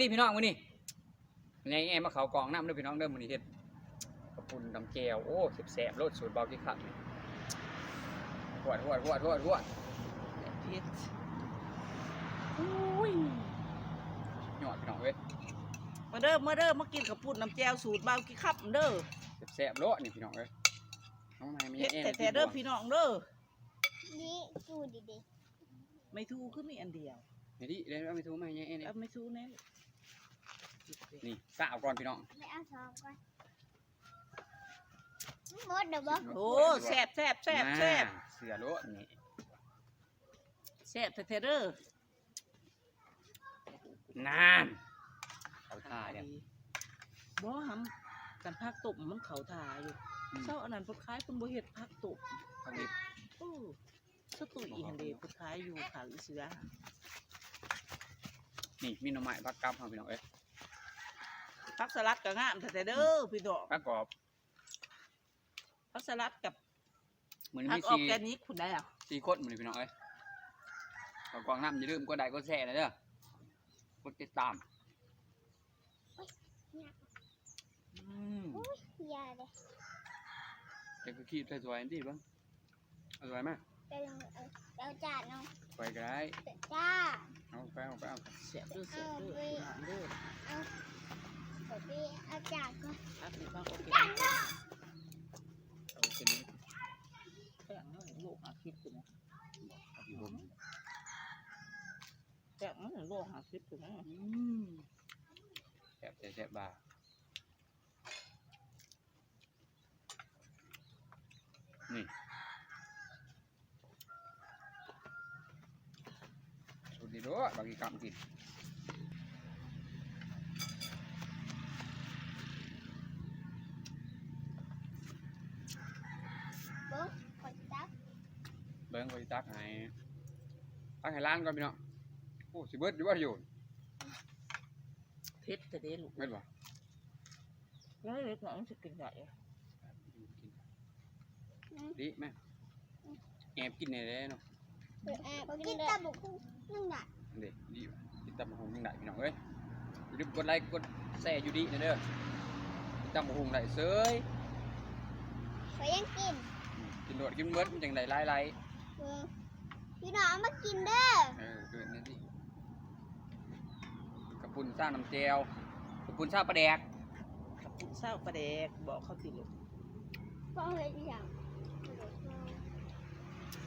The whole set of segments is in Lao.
ດີພີ່ນ້ອງ ມື້ນີ້ຍາຍແອມາເຂົ້າກ້ອງນຳເດີພີ່ນ້ອງເດີ. ມື້ນີ້ເຮັດເຂົ້າປຸ້ນຕຳແຈ່ວ ໂອ້ ແຊບໆໂລດ ສູດເບົາກີ່ຄຳ. ຫວດ ຫວດ ຫວດ ຫວດ ຫວດ ເຜັດ ອຸ້ຍ ຍອດພີ່ນ້ອງເອີຍ. ມາເດີ ມາເດີ ມາກິນເຂົ້າປຸ້ນນ້ຳແຈ່ວສູດເບົາກີ່ຄຳເດີ. ແຊບໆໂລດນີ້ພີ່ນ້ອງເອີຍ. ເຮັດແທ້ໆເດີພີ່ນ້ອງເດີ. ນີ້ ຈູດີໆ ໄມ້ທູຄືມີອັນດຽວ. ນີ້ດິ ເອົາໄມ້ທູມາໃຫ້ຍາຍແອນ ເອົາໄມ້ທູແດ່. ນີ້ ກະເອົາກ່ອນພີ່ນ້ອງ ໄປເອົາສອງກ່ອນ. ໝົດແລ້ວບໍ່? ໂອ້ ແຊບໆໆໆ ນາ ເຊື່ອໂລດນີ້ ແຊບແທ້ໆເດີ. ນານ ເຂົ້າທ່າແລ້ວ. ບໍ່ຫຳ ຄັນຜັກຕົ້ມມັນເຂົ້າທ່າຢູ່. ອືມ ເຊົ້າອັນນັ້ນເພິ່ນຂາຍ ເພິ່ນບໍ່ເຮັດຜັກຕົ້ມ ຜັກດິບ. ໂອ້ ສະຕຸຍຫັ້ນເດ ເພິ່ນຂາຍຢູ່ຂ້າງອີເສືອ. ນີ້ມີໜໍ່ໄມ້ຜັກກັບເຮົາພີ່ນ້ອງເອີຍ. ຜັກສະຫຼັດກໍງາມແທ້ໆເດີ ອືມ ພີ່ນ້ອງ ຜັກກອບ. ຜັກສະຫຼັດກັບ ມື້ນີ້ມີສີ່ ອອກແກນິກພຸ້ນໄດ໋ ສີ່ຄົນມື້ນີ້ພີ່ນ້ອງເອີຍ. ເຂົ້າກ້ອງນຳ ຢ່າລືມກົດໄລ້ກົດແຊແດ່ເດີ ກົດຕິດຕາມ. ອືມ ອຸ້ຍ ຢ່າເດ້ ແກກໍຄີບໃສ່ຖ້ວຍນີ້ຕິເບິ່ງ. ເອົາຖ້ວຍມາ ໄປເອົາ ໄປເອົາຈານເນາະ. ໄປກໍໄດ້ ຈ້າ ເອົາໄປ ເອົາໄປ ເອົາ. ແຊບເດີ ແຊບເດີ ເອົາໄປ ເອົາ ເອົາໄປເອົາຈານກ່ອນ. ຕັກນີ້ມາກໍເກັບ ເອົາໂອເຄນີ້. ແພງເນາະ ໂລຫ້າສິບພຸ້ນນະ. ແພງເນາະ ໂລຫ້າສິບພຸ້ນນະ. ອືມ ແຊບແທ້ແຊບວ່າ. ນີ້ ສູດນີ້ໂລດ ບັກອີ່ຄຳກິນ. ເບິ່ງ ຂ້ອຍຊິຕັກ ເບິ່ງ ຂ້ອຍຊິຕັກໃຫ້ ຕັກໃຫ້ຫຼານກ່ອນພີ່ນ້ອງ. ໂອ້ ຊິເບິດຢູ່ບໍ່ຢູ່? ເຜັດແທ້ເດ້ລູກ ເໝິດບໍ່? ເອີ ເດັກນ້ອຍມັນຊິກິນໄດ້. ອືມ ດີແມ່ ແອບກິນແດ່ເນາະ. ເອີ ແອບກິນ ກິນແຕ່ບໍ່ຄຸ້ງຍັງໄດ້ເດ້. ດີ ກິນແຕ່ບໍ່ຄຸ້ງຍັງໄດ້ພີ່ນ້ອງເອີຍ. ຢ່າລືມກົດໄລ້ກົດແຊຢູ່ດີແດ່ເດີ. ກິນແຕ່ບໍ່ຄຸ້ງໄດ້ເສີຍ. ຂ້ອຍຍັງກິນ ອືມ ກິນໂລດ ກິນເໝິດ ມັນຈັ່ງໄດ້ຫຼາຍໆ. ເອີ ພີ່ນ້ອງເອົາມາກິນເດີ. ເອີ ເອີ້ນແດ່ຕິ. ເຂົ້າປຸ້ນຊານ້ຳແຈ່ວ ເຂົ້າປຸ້ນຊາປາແດກ ເຂົ້າປຸ້ນຊາປາແດກ ບອກເຂົາຕິລູກ. ເຂົາເຮັດອີ່ຫຍັງ?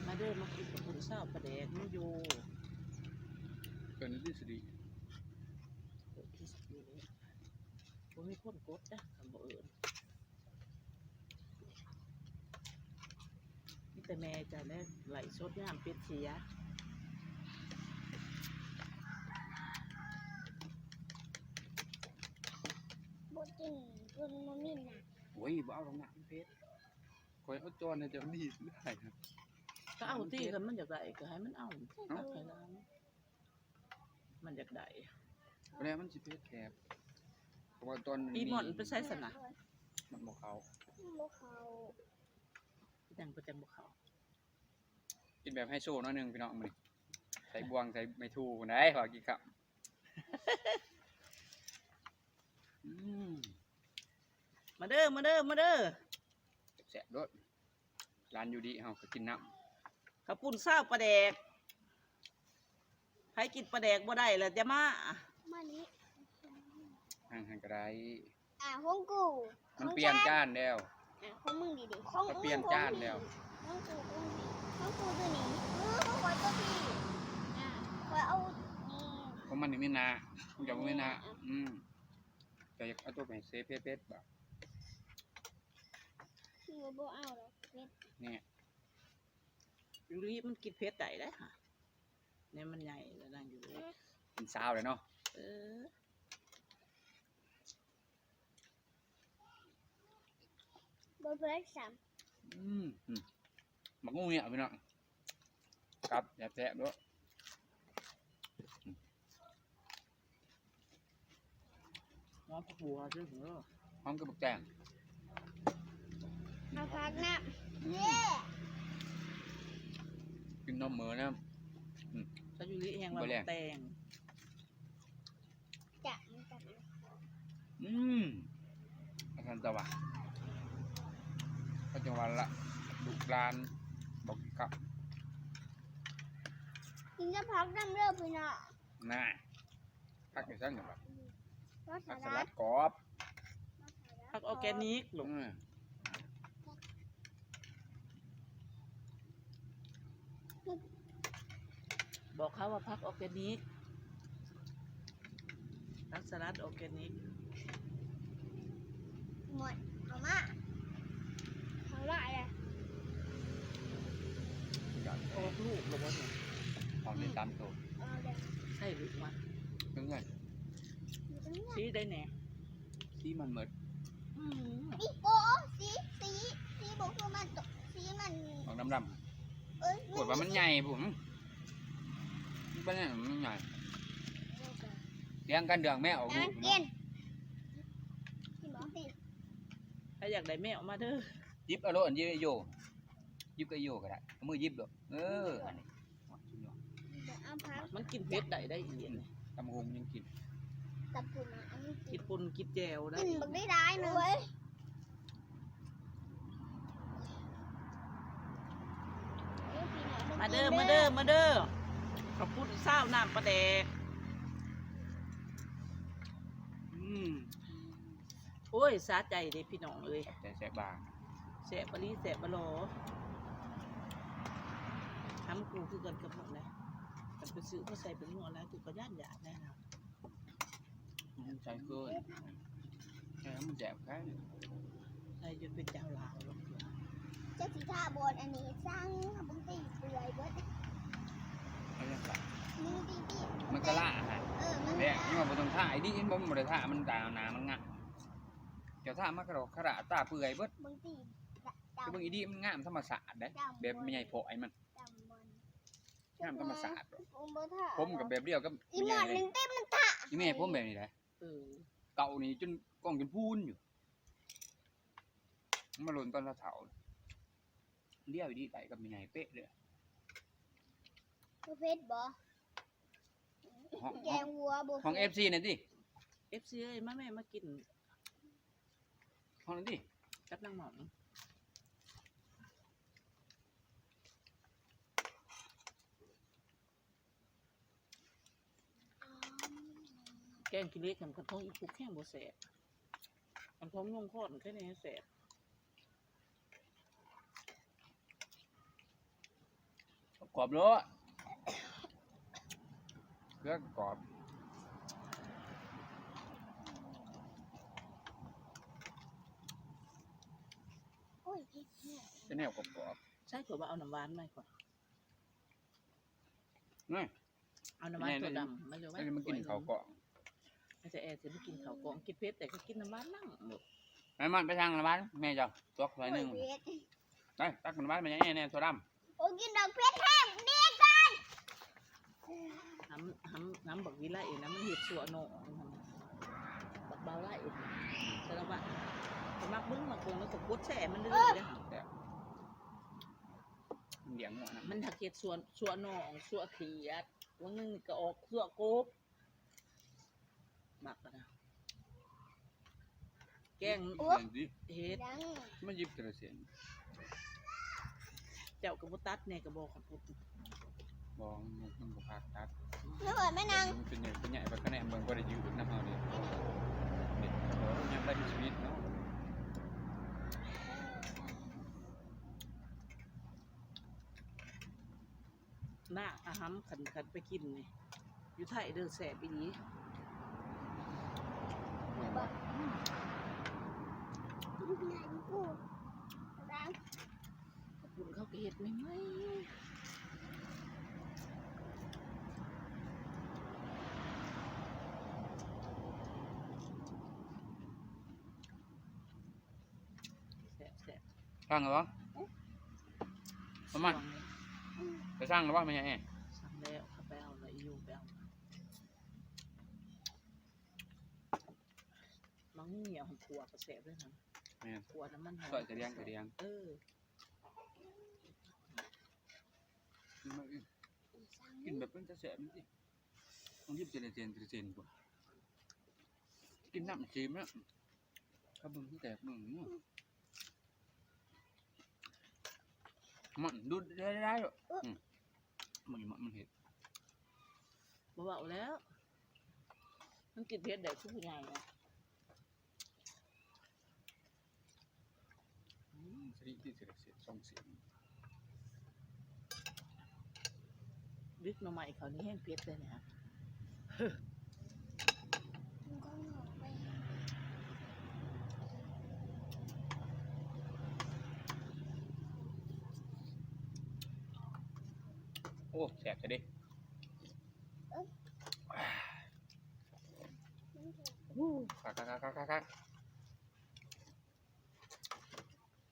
ມາເດີ ມາກິນເຂົ້າປຸ້ນຊາປາແດກນຳຢູ່. ເອີ້ນດິສະດີ ບໍ່ມີຄົນກົດນະ ຄັນບໍ່ເອີ້ນ. ມີແຕ່ແມ່ເຈົ້າແຫຼະ ໄລຟ໌ສົດຍາມເປັດເສຍ. ບໍ່ກິນ ເພິ່ນບໍ່ມີນ້ຳ. ໂອ້ຍ ບໍ່ເອົາດອກ ນ້ຳມັນເຜັດ. ຂ້ອຍເອົາຈອນໃຫ້ເຈົ້ານີ້ໄດ້. ກໍເອົາຕິ ຄັນມັນຢາກໄດ້ກໍໃຫ້ມັນເອົາ. ເອົ້າ ໃຫ້ຫຼານ. ມັນຢາກໄດ້ ແລ້ວມັນຊິເຜັດແຄບ ເພາະວ່າຕອນນີ້ ປີໝອນໄປໃສຊັ້ນນະ? ມັນບໍ່ເຂົ້າ ບໍ່ເຂົ້າ ເປັນຫຍັງກໍຈັ່ງບໍ່ເຂົ້າ. ກິນແບບໄຮໂຊໜ້ອຍໜຶ່ງພີ່ນ້ອງ ມື້ນີ້ ໃສ່ບ່ວງ ໃສ່ໄມ້ທູພຸ້ນໃດ໋ ວ່າກິນຂ້າວ. ອືມ ມາເດີ ມາເດີ ມາເດີ. ແຊບໆໂລດ ຮ້ານຢູ່ດີເຮົາກໍກິນນຳ. ເຂົ້າປຸ້ນຊາປາແດກ ໃຜກິນປາແດກບໍ່ໄດ້ລະຢ່າມາ ມານີ້ ຫັ້ນ ຫັ້ນກໍໄດ້. ອ່າ ຂອງກູ ມັນປ່ຽນຈານແລ້ວ. ອ່າ ຂອງມຶງດີໆ ຂອງ ມັນປ່ຽນຈານແລ້ວ. ຂອງກູ ຂອງກູຕົວນີ້ ເອີ ຂອງຂ້ອຍຕົວນີ້. ອ່າ ຂ້ອຍເອົານີ້ ຂອງມັນນີ້ມີໜ້າ ຂອງເຈົ້າບໍ່ມີໜ້າ. ອືມ ເຈົ້າຢາກເອົາຕົວໄປໃສ່ເຜັດໆບໍ່? ຄືວ່າບໍ່ເອົາດອກເຜັດ ແນ່ ຢູລິມັນກິນເຜັດໄດ້ເດ້ຫະ ແນວມັນໃຫຍ່ແລ້ວນະ ຢູລິ ເປັນສາວແລ້ວເນາະ. ເອີ ບໍ່ເຜັດຊ້ຳ. ອືມ ອືມ ບັກງູເຫຍພີ່ນ້ອງ ກັບແຊບໆໂລດ. ຫອມຜັກບົວເດີ ຫອມກັບບັກແຕງ ເອົາຜັກນຳ ເຢ້ ກິນນຳເໝີນຳ. ອືມ ຊາຢູລິແຮງວ່າບັກແຕງ ຈະ ອືມ ວ່າຊັ້ນຕະຫວາ ເຂົາຈັ່ງວ່າລະ ລູກຫຼານບໍ່ກິນເຂົ້າ ກິນແຕ່ຜັກນຳເດີພີ່ນ້ອງ ນະ ຜັກຢູ່ຊັ້ນນະ ອືມ ຜັກສະຫຼັດ ຜັກສະຫຼັດກອບ ຜັກອອແກນິກລູກ ອືມ ບອກເຂົາວ່າຜັກອອແກນິກ ຜັກສະຫຼັດອອແກນິກ ໝົດ ເອົາມາ ເອົາຫຼາຍແຫຼະ ອອກລູກແລ້ວບໍ່ນີ້ ອອກໄດ້ສາມໂຕ ອອກແລ້ວ ໃສ່ລູກມາ ເປັນໄງ ສີໃດແດ່ ສີມັນໝົດ ອືມ ນີ້ ໂອ້ ສີ ສີ ສີບໍ່ຄືມັນ ສີມັນອອກດຳໆ ເອີຍ ໂພດວ່າມັນໃຫຍ່ພຸ້ນ ມັນໃຫຍ່ ມັນໃຫຍ່ ຖຽງກັນເລື່ອງແມອອກລູກ ກິນ ເນາະ ກິນບໍ່ຕິ ໃຜຢາກໄດ້ແມວມາເດີ ຫຍິບເອົາໂລດ ອັນນີ້ໂຍ ຫຍິບກັບໂຍກໍໄດ້ ເອົາມືຫຍິບໂລດ ເອີ ອັນນີ້ ມັນກິນເຜັດໄດ້ໄດ໋ອີ່ອັນນີ້ ຕຳບັກຫຸ່ງຍັງກິນ ຕຳປຸ້ນ ອັນນີ້ກິນ ກິນປຸ້ນກິນແຈ່ວໄດ້ ກິນບັກໄດ້ຫຼາຍໜຶ່ງ ມາເດີ ມາເດີ ມາເດີ ເຂົ້າປຸ້ນຊາວນ້ຳປາແດກ ອືມ ໂອ້ຍ ສະໃຈເດ້ພີ່ນ້ອງເອີຍ ແຊບບໍ່ ແຊບອີ່ຫຼີ ແຊບບໍ່ຫຼໍ ຫຳກູຄືກັນກັບໝູ່ນະ ຄັນໄປຊື້ມາໃສ່ເປັນຫົວນະ ກູກໍຢ້ານຢາກແນ່ນະ ໃສ່ເກີນ ໃສ່ໃຫ້ມັນແຊບແທ້ ໃສ່ຈົນເປັນເຈົ້າລາວ ຈັກຊິທາບ່ອນອັນນີ້ ຊ່າງ ບາງທີເປື່ອຍເບິດ ເອົາຫຍັງຊະ ບາງທີ ມັນກະລະຫັ້ນ ເອີ ມັນ ແບບນີ້ວ່າບໍ່ຕ້ອງທາ ໄອ້ດີມັນບໍ່ໄດ້ທາ ມັນຕາໜ້າມັນງາມ ເຈົ້າທາມາກະດອກກະລະ ຕາເປື່ອຍເບິດ ບາງທີ ແຕ່ເບິ່ງອີ່ດີມັນງາມທຳມະຊາດເດ້ ແບບແມ່ໃຫຍ່ເພາະໃຫ້ມັນ ງາມທຳມະຊາດ ຜົມກໍແບບດຽວກັບ ອີ່ໝໍ້ໜຶ່ງເຕັມມັນຕາ ອີ່ແມ່ຜົມແບບນີ້ໄດ໋ ເອີ ເກົ່ານີ້ຈົນກອງຈົນພູນຢູ່ ມາລົນຕອນເຖົ້າ ດຽວອີ່ດີໄດ້ກັບແມ່ໃຫຍ່ເປະເລີຍ ບໍ່ເຜັດບໍ່ ຫ້ອງ ແກງຫົວບໍ່ ຫ້ອງເອັຟຊີນັ້ນຕິ ເອັຟຊີເອີຍ ມາແມ່ມາກິນ ເຮົານັ້ນຕິ ກັບນາງໝອມ ແກງຂີ້ເຫຼັກນຳ ຄັນຂອງອີ່ປຸກແຮງບໍ່ແຊບ ຄັນຂອງຍົງຄອນແຄ່ນີ້ແຊບ ກອບໂລດ ເຄືອກອບ ໂອ້ຍ ເຜັດແຮງ ເປັນແນວກອບໆ ໃສ່ ຂ້ອຍວ່າເອົານ້ຳຫວານມາໃຫ້ຂ້ອຍ ນີ້ ເອົານ້ຳຫວານຖົ່ວດຳມາເລີຍ ອັນນີ້ມັນກິນເຂົ້າກ້ອງ ໃຫ້ແອຊິມາກິນເຂົ້າກ້ອງ ກິນເຜັດແຕ່ກໍກິນນ້ຳຫວານນຳ ແມ່ມອນໄປສັ່ງນ້ຳຫວານແມ່ເຈົ້າ ຈອກຖ້ວຍໜຶ່ງ ໄປຕັກນ້ຳຫວານມາໃຫ້ແອແດ່ ຖົ່ວດຳ ໂອ້ ກິນດອກເຜັດແຮງ ດີກັນ ຫຳ ຫຳ ຫຳບັກວິໄລນະ ມັນເຮັດຊົ່ວເນາະ ບັກບ່າວໄລ ສາລະວັດ ຂ້ອຍມັກເບິ່ງ ມັກເບິ່ງ ແລ້ວກໍກົດແຊມັນເລື້ອຍເດ້ ມັນລ້ຽງງົວນຳ ມັນຫາກເຮັດຊົ່ວ ຊົ່ວນ້ອງ ຊົ່ວຂຽດ ບາງໜຶ່ງກໍອອກຊົ່ວກົບ ມັກນະ ແກງ ໂອ້ ເຮັດ ມາຫຍິບແຕ່ລະເສັ້ນ ເຈົ້າກໍບໍ່ຕັດແດ່ກໍບໍ່ ຄັນພຸດ ບໍ່ ມັນ ມັນບໍ່ພາກຕັດ ແມ່ນບໍ່ແມ່ນາງ ມັນເປັນຫຍັງ ເປັນຫຍັງ ໄປຄະແນນເບິ່ງ ບໍ່ໄດ້ຢືດນຳເຮົານີ້ ນີ້ ຍັງໄດ້ມີຊີວິດເນາະ. ນາອາຫຳ ຄັນ ຄັນໄປກິນນີ້ ຢູ່ໄທເດີ ແຊບອີ່ຫຼີ ແມ່ນບໍ່? ອືມ ຍີ່ປຸ່ນເຂົາກໍເຮັດໃໝ່ໆ ແຊບໆ ສັ່ງແລ້ວບໍ່? ປະມານ ໄປສັ່ງແລ້ວບໍ່ແມ່ໃຫຍ່? ສັ່ງແລ້ວ ເຂົາໄປເອົາແລ້ວ ອີ່ຢູ່ໄປເອົາ ມັກຫຍັງຫວານ ຂົ້ວກໍແຊບເດ້ນະ ແມ່ນ ຂົ້ວນ້ຳມັນຫອມ ຊອຍກະດຽງກະດຽງ ເອີ ກິນແບບເປັນຕາແຊບມັນຕິ ຕ້ອງຫຍິບເສັ້ນເສັ້ນເສັ້ນ ເສັ້ນ ເສັ້ນ ເສັ້ນ ພຸ້ນ. ກິນນ້ຳຊີມແລ້ວ ເຂົາເບິ່ງແຕ່ເບິ່ງ ມັນດູດໄດ້ໆ ອືມ ມັນ ມັນເຮັດ ບໍ່ເວົ້າແລ້ວ ມັນກິນເຜັດໄດ້ຄືຜູ້ໃຫຍ່ນະ. ອືມ ສະລິຕິ ສະລິສິ ສອງສິ ດິກໜໍ່ໄມ້ເຂົານີ້ແຮງເຜັດເດ້ນີ້. ໂອ້ ແຊບແທ້ເດ້. ຄັກໆໆ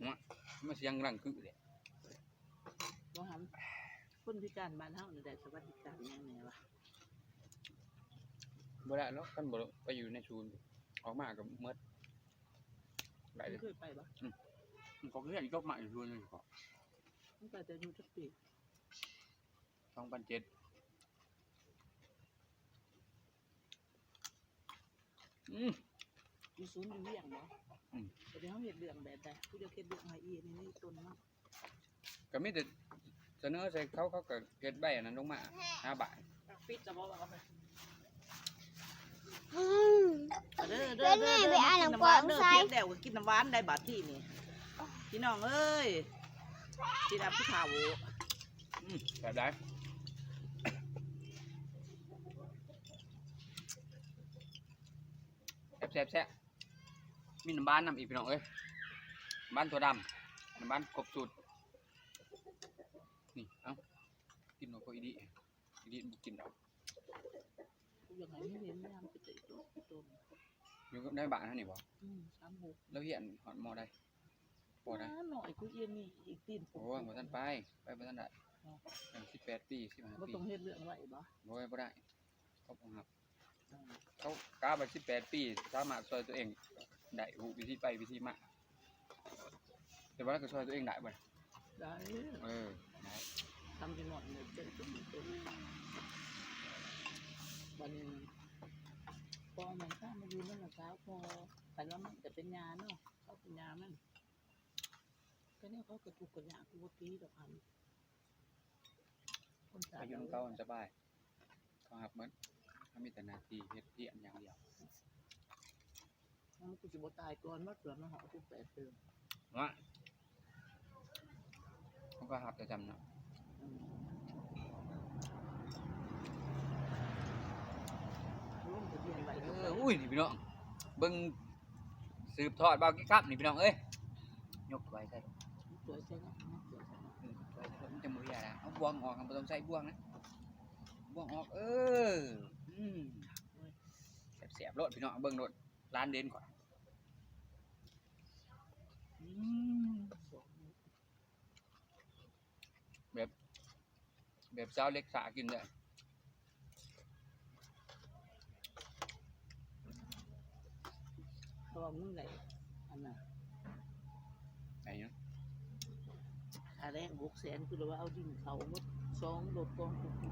ໆໆ ມາສຽງດັງຄືເດ້. ບໍ່ຫຳ ຄົນພິການບ້ານເຮົານີ້ໄດ້ສະຫວັດດີການຫຍັງແດ່ວະ? ບໍ່ໄດ້ດອກ ຄັນບໍ່ໄປຢູ່ໃນສູນ ອອກມາກໍໝົດ. ໄດ້ເລີຍ ເຄີຍໄປບໍ່? ອືມ ເຂົາກໍຮຽນຈົບມາຢູ່ສູນນີ້ກໍ ມັນໄປແຕ່ອາຍຸຈັກປີ? ສອງພັນເຈັດ. ອືມ ຢູ່ສູນຢູ່ວຽງບໍ? ອືມ ແຕ່ເຮົາເຮັດເລື່ອງແບບໃດ? ຜູ້ເຈົ້າເຮັດເລື່ອງໃຫ້ອີນີ້ ນີ້ຕົ້ນເນາະ ກໍມີແຕ່ສະເໜີໃສ່ເຂົາ ເຂົາກໍເຮັດໃບອັນນັ້ນລົງມາຫາບ້ານ. ປິດແລ້ວບໍ່ວ່າເອົາໄປ ອືມ ເດີ ເດີ ເດີ ເດີ ມາກິນນ້ຳຫວານເດີ ເຜັດແລ້ວກໍກິນນ້ຳຫວານໄດ້ບາດທີນີ້ ພີ່ນ້ອງເອີຍ ຊິດັບຜູ້ເຖົ້າ. ອືມ ແຊບຫຼາຍ ແຊບໆໆ ມີນ້ຳຫວານນຳອີກ ພີ່ນ້ອງເອີຍ ນ້ຳຫວານຖົ່ວດຳ ນ້ຳຫວານຄົບສູດ. ນີ້ ເອົາ ກິນເອົາກໍອີ່ດີ ອີ່ດີບໍ່ກິນດອກ. ຢາກໃຫ້ມັນເຫັນຍາມໄປເຕະໂຕະ ຢູ່ໃນບ້ານເຮົານີ້ບໍ? ອືມ ສາມຫົກ ລາວຮຽນຮອດ ມໍ ໃດ? ພໍໄດ້ ນ້ອຍ ກູຮຽນນີ້ອີກຕີນ ໂອ້ຍ ບໍ່ທັນໄປ ໄປບໍ່ທັນໄດ້ ເນາະ ຍັງສິບແປດປີ ສິບຫ້າປີ ບໍ່ຕ້ອງເຮັດເລື່ອງໄວ້ບໍ? ໂອ້ຍ ບໍ່ໄດ້ ເຂົາບໍ່ຮັບ ອືມ ເຂົາກະວ່າສິບແປດປີ ສາມາດຊ່ອຍຕົວເອງໄດ້ ຮູ້ວິທີໄປວິທີມາ ແຕ່ວ່າລາວກໍຊ່ອຍຕົວເອງໄດ້ບໍ່? ໄດ້ ເອີ ໄດ້ ທຳທີ່ໜ້ອຍເລີຍ ເຈັບຕົວເອງ ບັດນີ້ ພໍ່ແມ່ນພາມາຢູ່ນຳນ້າສາວພໍ່ ຄັນວ່າມັນຈະເປັນຍາເນາະ ເຂົາເປັນຍາມັນ ກໍແນວເຂົາກໍທຸກກໍຍາກ ຄືບໍ່ຕີດອກ ອັນ ໄປຢູ່ນຳເຂົາສະບາຍ ເຂົາຮັບໝົດ ເຮົາມີແຕ່ໜ້າທີ່ເຮັດຮຽນຢ່າງດຽວ. ເອົາ ກູຊິບໍ່ຕາຍກ່ອນບໍ່ ຕົວະມາຮອດສິບແປດປີ ວະ ເຂົາກໍຮັບແຕ່ຊ່ຳນັ້ນ ອືມ ລົງທະບຽນໄວ້ ເອີ ອຸ້ຍ ນີ້ພີ່ນ້ອງ ເບິ່ງ ສືບທອດບ່າວກິດຄຳນີ້ພີ່ນ້ອງເອີຍ ຍົກຖ້ວຍໃສ່ ຍົກຖ້ວຍໃສ່ເນາະ ຍົກຖ້ວຍໃສ່ເນາະ ເອີ ຖ້ວຍໃສ່ ມັນຈະບໍ່ເລຍນະ ເອົາບ່ວງອອກ ບໍ່ຕ້ອງໃຊ້ບ່ວງນະ ບ່ວງອອກ ເອີ ອືມ ແຊບໆໂລດພີ່ນ້ອງ ເບິ່ງໂລດ ຫຼານເດັ່ນຂ້ອຍ ອືມ ແບບ ແບບຊາວເລັກສາກິນເດີ ເພາະວ່າມຶງໄດ້ອັນນັ້ນ ໄດ້ຫຍັງ? ຄ່າແຮງຫົກແສນ ຄືວ່າເອົາດິນເຂົ້າໝົດສອງລົດກອງ ຄືສຳ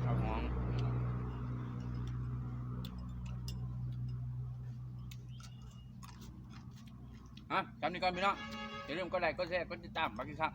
ເຂົ້າຫອມ. ອ່ະ ຊ່ຳນີ້ກ່ອນພີ່ນ້ອງ ຢ່າລືມກົດໄລ້ ກົດແຊ ກົດຕິດຕາມ ຝາກຕິດຕາມ